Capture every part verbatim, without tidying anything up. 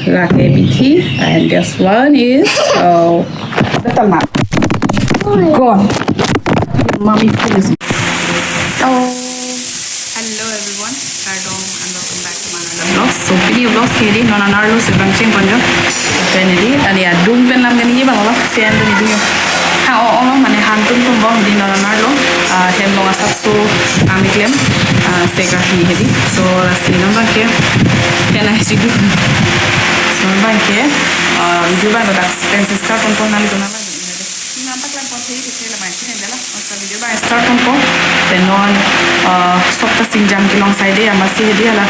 Lake bithi, and this one is, uh, betel nut. Gone. Mommy, please. Oh, hello everyone. Kardom and welcome back to my another vlog. So, pini vlog ke hedi, non anerlo si bang cheng ponjo. Pen hedi, ani adung pen lam kani bang vlog sian tu hedi. Ha, oh, oh, mane hantun pun bom hedi non anerlo. Ah, hem long asap so, ami klem. Ah, sega hi hedi. So, lasi non bang ke, kena hedi. So, bang ke, ah, video bang tak pen start pon pon nali tu nala. Nampak lang pon hedi, hedi la bang ke hedi la. Masa video bang start pon pon. Pen non, ah, sop ta singjam kelong side amatsi hedi hala.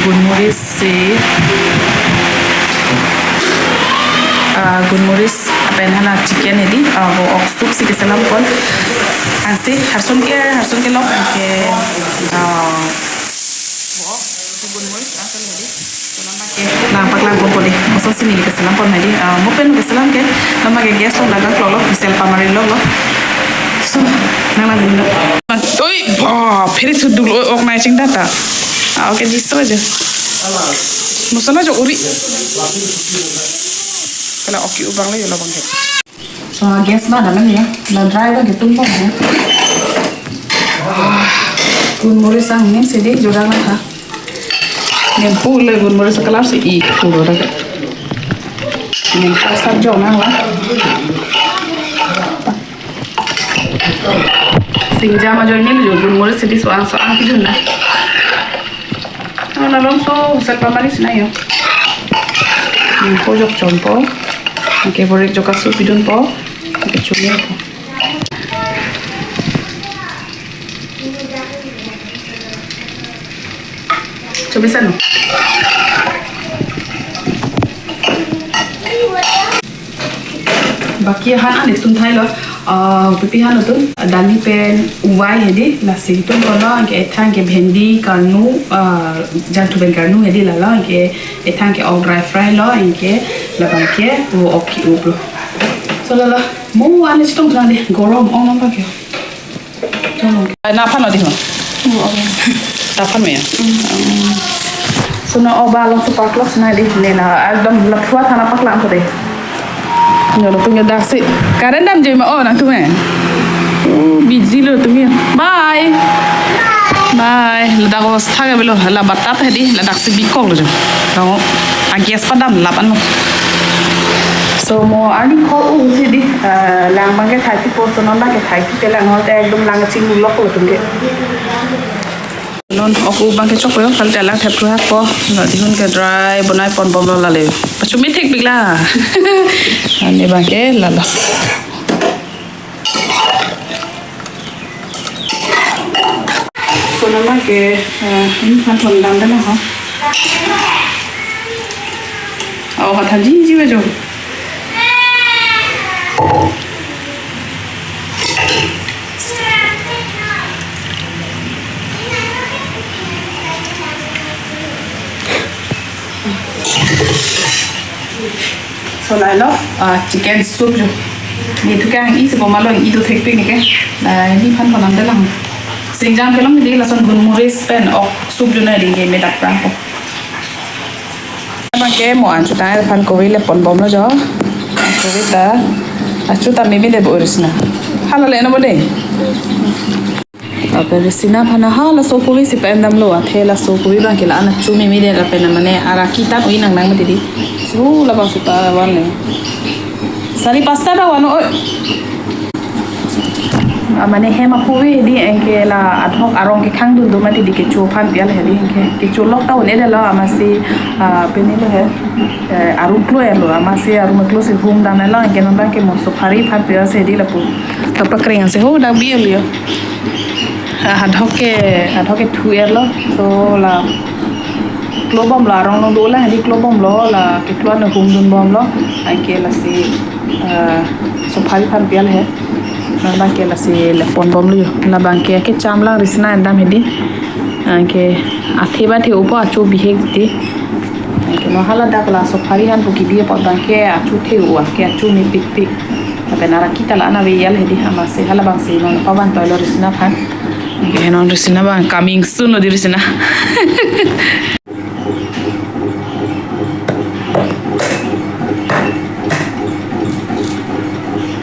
Gunmuri si, ah, gunmuri pen hala chicken hedi, ah, vo ok soup si keselam pon. Ansi, harsun ke, harsun kelok ke, ah, vo ok, gunmuri, ah, hedi. So, nampak ke, nampak lang pon pon dei. Masa sini keselam pon hedi, ah, mo pen keselam ke, nampak ke gas lo laga klolo, diesel pamari lo lo. So, nang lang dulu. Oi, ba, phere thuduk lo, ok nai ching data. Ah, okay, diso aja. Masala jo uri. Kala oki ubang le yo labang ke. So, gas ba dalam ya. Na dry ba gitu ba ya. Gunmuri sang ni sidi juga lah ha. Ni pule gunmuri sa color si i pule da. Ni pasar jo nang lah. Singjam ajoine lo gunmuri sidi so-an so-an pidun na. Ana long so sel pamari sina yo. Hmm, po jok chom po. Anke borek jok asu pidun po. Anke chumi po. Chobi sano. Baki han an itum thailo, ah, pipi han itum, dali pen uvai hedi, lasi itum kono, anke ethang ke bhendi karnu, ah, jangthu pen karnu hedi lalo, anke ethang ke ok dry fry lo, anke labang ke vo ok ki-up lo. So lalo, mo an chitum thang de, gorom ong nang baki. Na phan odi ho. Ta phan me ya. So na oba long super close na di ne na ekdom la phua thana paklang ko de. Nyo lo tu nyo daksi. Karen dam je ma o na tu me. Oh, busy lo tu me. Bye. Bye. Ladak ko stha ke belo la batat hedi ladak si bikok lo jo. Tong a gas padam lapan mo. So mo ani ko u si di, eh, lang bang ke thai ti po so non bang ke thai ti te lang hote ekdom lang ching lok lo tum ke. Non ok u bang ke chok yo kal te lang thep thu hak po. No dihun ke dry bonai pon bom lo lale. Pachumi thik bik la. Ani bang ke lalo. So nama ke, eh, ini kan thon dam dam ho. Aw, kata ji ji ajo. So lailo, ah, chicken soup jo. Ni tu kang isi bomalo i tu thek pik ni ke. Ah, ni phan phan am dalang. Singjam kelong di lason gunmuri pen ok soup jo na di ke me dak prang ko. Abang ke mo an chuta phan kovi le pon bom lo jo. Kovi ta. Achu ta mimi de boris na. Hala le na bo de. Ape risina phan ha laso kovi si pen damlo, athe laso kovi bang ke la ana chumi mi de lapen mane ara kitan ui nang nang mati di. So labang si pa wan le. Sari pasta da wan oi. Ah, mane hem akovi di anke la adhok arong ke khang dun do mati di kecho phan pial he di anke. Kecho lok ta un-e de lo amatsi, ah, pini lo he. Eh, arum klo lo amatsi arum klo si hum dam lo anke non bang ke mo supari phan pial si di lapu. Tapak kring si ho dak bial yo. Ah, adhok ke, adhok ke thu er lo. So la klo bom lo arong long do la, di klo bom lo la, keklo na hum dun bom lo. Anke lasi, ah, supari phan pial he. Labang ke lasi le pon bom lo yo. Labang ke ke cham lang risina endam he di. Anke athe ba the upo achu bihek di. Anke no hala dak la supari han buki bi pot bang ke achu the u ke achu mi pik pik. Tapi nara kita la ana ve yal he di amatsi hala bang si non pavan toilo risina phan. Anke non risina bang coming soon lo di risina.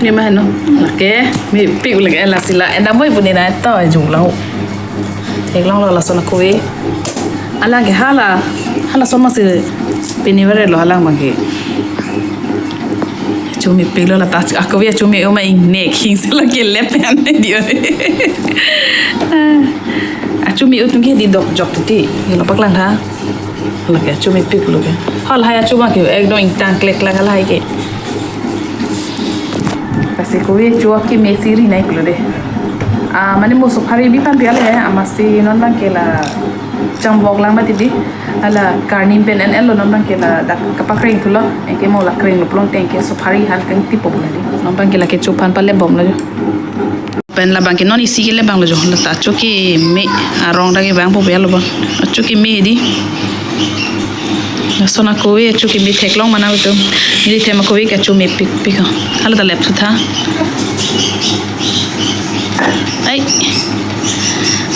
Ni mano. Lake mepik lake, eh, lasi la. Enda moi pu nina to jung lo. Theklonglo lason akove. Alang ke hala, hala son masi pini vare lo alang abang ke. Achu mepiklo la ta akove achu me-o ma ingnek hing si lake lep pen di. Achu me-o atum ke di dokjok titi. Ye lo paklang tha. Lake achu mepiklo ke. Halahai achu abang ke ekdom ingtang klek klek halahai ke. Lasi kove achu akeme si ri nangkoklo de. Ah, mane mo suphari bi pan pial he, amatsi non abang ke la chambok lang mati di. Hala karnim pen en-enlo non abang ke la dak kapakreng thulo. Anke mo la krenglo pulote anke suphari han kangtipo pulo di. Non abang ke la kecho aphan palebomlo jo. Pen labang ke non isi kelebanglo jo. La ta achu keme arong dak kevangpo pial lo abang. Achu keme di. Lason akove achu keme theklong mana betul. Neli them akove ke achu mepikpik. Hala ta lep thu tha. Ai.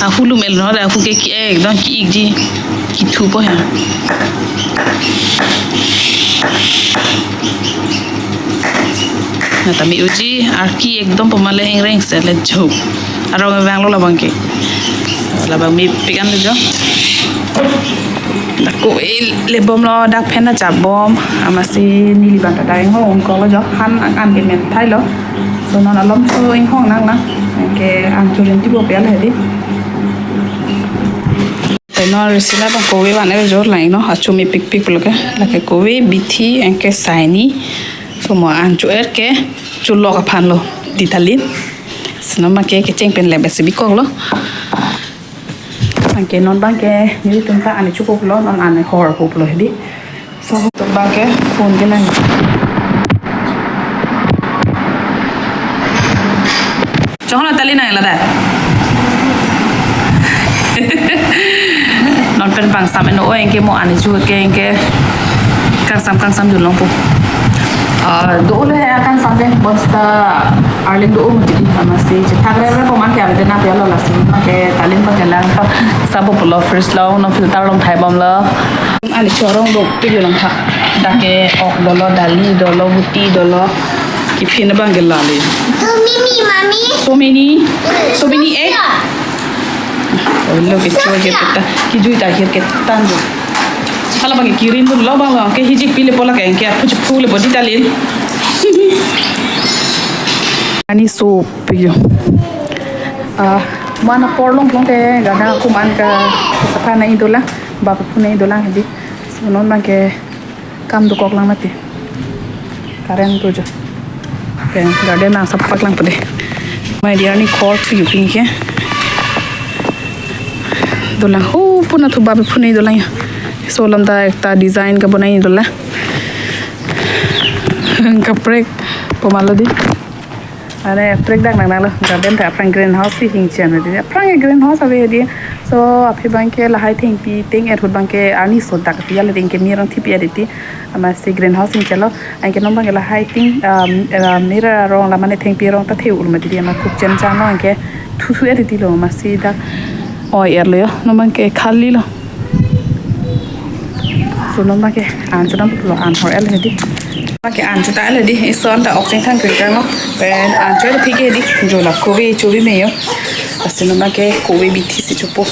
Ahu lum el no, ahu ke ki ekdom ki-ikji. Kithupo he. Na ta me-oji, arki ekdom poma le hengreng se le jo. Arong vanglo labang ke. Labang mepik anlo jo. Dak kove lebomlo, dak pen ta chapbom. Amatsi neli abang ta dak inghong ongkoklo jo. Han an ke menthailo. So non alomso inghong nang na. Anke an churin tibo pial he di. Te non resi labang kove van-er jo lang no. Achu mepikpik pulo ke. Lake kove, bithi, anke saini. So mo an chu-er ke chulok aphanlo. Di talin. Si non abang ke kecheng pen lep si bikoklo. Anke non abang ke nelitum ta an chukoklo, non an horpo pulo he di. So atum abang ke phone ke nang. Chong na tali nang la da. Non pen pangsam eno o anke mo an chu ke anke kangsam kangsam dun longpo. Ah, do le kangsam de bosta arleng do mati amatsi chethak rere po man ke abang ke na pial lo lasi ke talin abang ke lang. Sabo pulo fridge lo non filter along thaibomlo. An chorong dopik lang ha. Dak ke ok dolo, dali dolo, buti dolo. Kiphin abang ke lale. So many, mommy. So many. So many egg. Oh, lo ke chua ke peta. Kijui ta akhir ke tan jo. Hala abang ke kirim dunlo abang lo. Ke hijik pi lepo lake ke apu chipu lepo di talin. Ani sopik jo. Ah, mana porlong plong ke gada kuman ke sapha nangji dolang, baphu nangji dolang he di. So non abang ke kam dokok lang mati. Current tu jo. Ke garden nang sapak lang pade. Mai dia ni khor tu yu pini ke. Dolang ho puna thu baphu nangji dolang ya. So lam ta ekta design kebonai dolang. Kaprek poma lo di. Ane prek dak nang nanglo, garden ta aphrang greenhouse si hingchen di. Aphrang greenhouse ave di. So aphi abang ke lahai thengpi teng-et ahut abang ke arni so dak pi ale ding ke mirang thipi adi ti. Amatsi greenhouse hingchenlo. Anke non abang ke lahai ting, um, uh, mira arong la mane thengpi arong ta theu ul mati di, amat kuk chen chan lo anke thu thu adi ti lo amatsi dak. Oi er lo yo, non abang ke khali lo. So non abang ke an chodam pulo, an hor el he di. Abang ke an choda el he di, ison ta ok cheng thang kri kang lo. Pen an choi phi ke di, jo la kove chobi me yo. Lasi non abang ke kove bithi si chopo.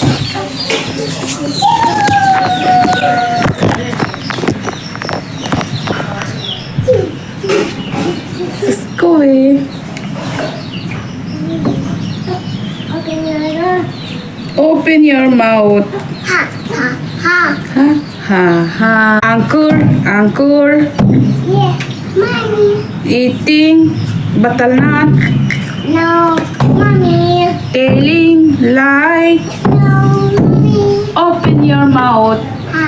Kove. Open your mouth. Ha, ha, ha. Ha, ha, ha. Ankur, ankur. Yeah, mommy. Eating butternut. No, mommy. Telling lie. No, mommy. Open your mouth. Ha,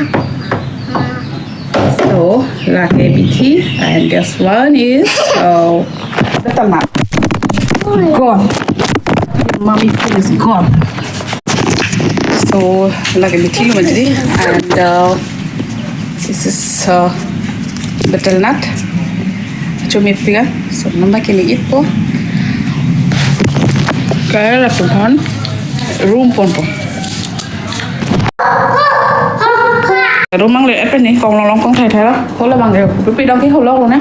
ha, ha. So, lake bithi, and this one is, uh, butternut. Gone. Mommy food is gone. So, lake bithi lo mati, and, uh, this is, uh, butternut. Chumi piga. So, non abang ke ni ipo. Kaya la tuhan. Room ponpo. Rumang le epen ni kong long long kong thai thai lo. Hola abang ke. Pipi dong ke hola lo na.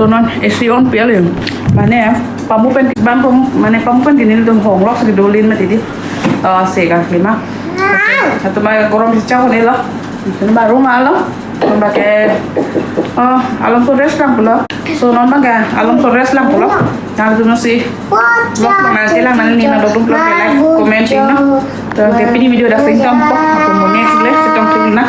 So non A C on pi aling. Mane pamu pen bang pum mane pamu pen gini dum hong lok si dolin mati di. Ah, sega lima. Atuma gorom si chau ni lo. Sini baru malam. Pakai oh, alam so rest lang pulo. So non pakai alam so rest lang pulo. Nang tu nasi. Vlog nang silang nang ni nang dong vlog like, comment sing no. To ke pini video dak sing tam po. Aku mo next le sitong tu na.